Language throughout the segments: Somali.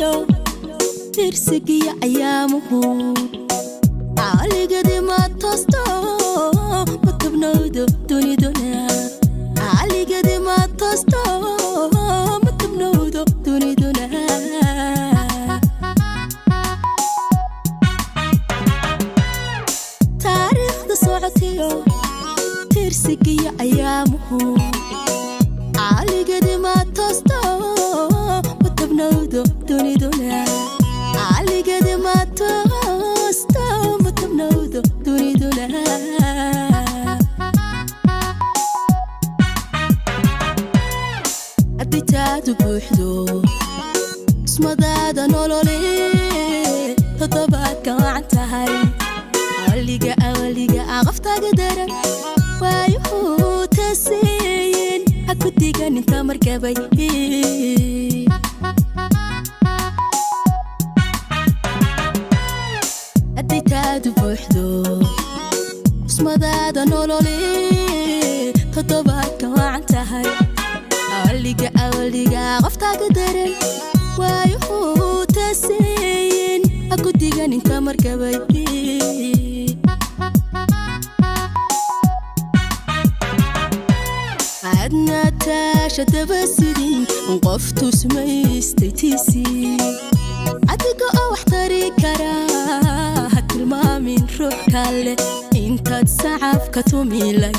Socotiyo tirsigiyo ayaamuhu caligadi ma toosto, ma tabnowdo duniduna. Caligadi ma toosto, ma tabnowdo duniduna. Taariikhda socotiyo tirsigiyo ayaamuhu caligadi ma toosto, ma tabnowdo duniduna. Caligadi ma toosto, ma tabnowdo duniduna. Haddii buuxdo ismadaada nolole, toddobaadka wacan tahay awaliga awaliga aqaftaaga daran waayuhu taseeyen, ha ku digan inta markabay. Haddii taadu buuxdo ismadaada nolole, toddobaadka wacan tahay awaliga awaliga qoftaaga daran waayuhu taseeyen, ha ku digan inta markabay. Adna taasha daba sidin qof tusmaystay tiisii, adiga oo wax tari karaa ha tilmaamin ruux kale intaad sacafka tumilay.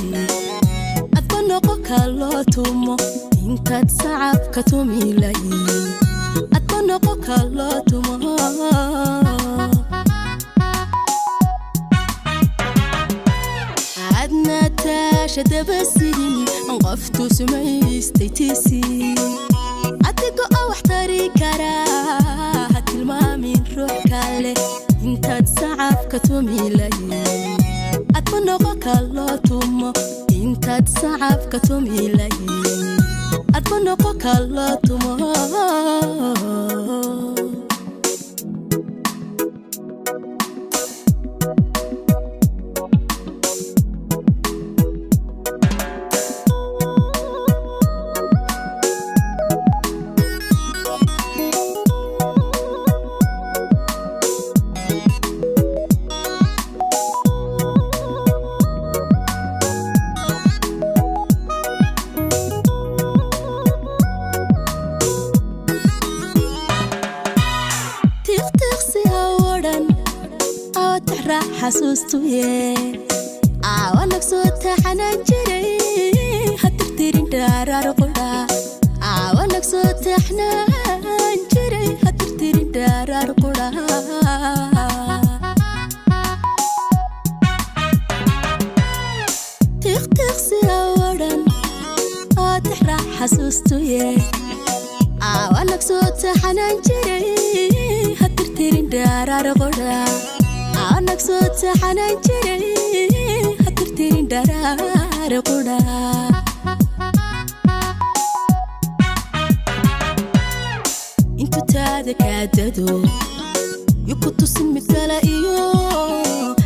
Adba noqo ka loo tumo intaad sacafka tumilay. Adba noqo ka loo tumo. Adna taasha daba sidin qof tusmaystay tiisii, adiga oo wax tari karaa ha tilmaamin ruux kale intaad sacafka tumilay. Adba noqo ka loo tumo intaad sacafka tumilay. Adba noqo ka loo tumo. Tiqtiqsi ha odhan oo tixraac xasuustuye, aawanag soo taxanaan jiray, ha tirtirin dhaaraar qudha. Aawanag soo taxnaan jiray, ha tirtirin dhaaraar qudha. Tiqtiqsi ha odhan oo tixraac xasuustuye, aawanag soo taxanaan jiray, ha tirtirin dhaaraar qudha. Aawanag soo taxanaan jiray, ha tirtirin dharaar qudha. Intu taada kaadado yu ku tusin mid kale iyo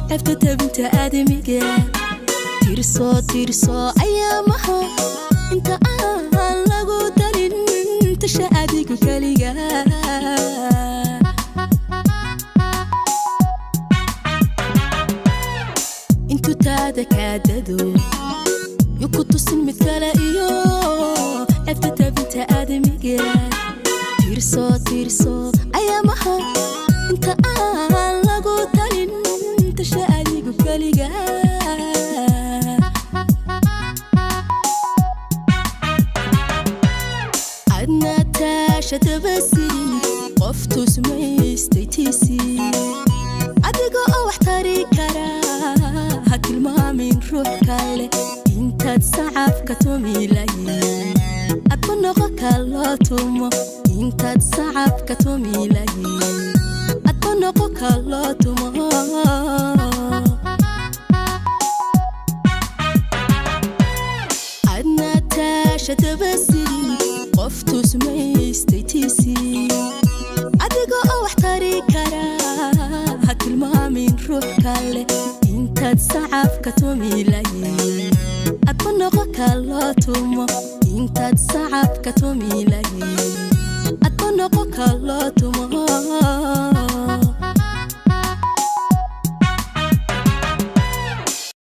ceebta tabinta aadamiga. Tirso tirso ayaamaha inta aan lagu darin, tasha adigu keliga. Intu taada kaadado yu ku tusin mid kale iyo ceebta tabinta aadamiga. Tirso tirso ayaamaha inta aan lagu talin, tasha adigu keliga. Adna taasha daba sidin qof tusmaystay tiisii, adiga oo wax tari karaa ha tilmaamin ruux kale intaad sacafka tumilay. Adba noqo ka loo tumo intaad sacafka tumilay. Adba noqo ka loo tumo. Adna taasha daba sidin qof tusmaystay tiisii, adiga oo wax tari karaa ha tilmaamin ruux kale intaad sacafka tumilay. Adba noqo ka loo tumo intaad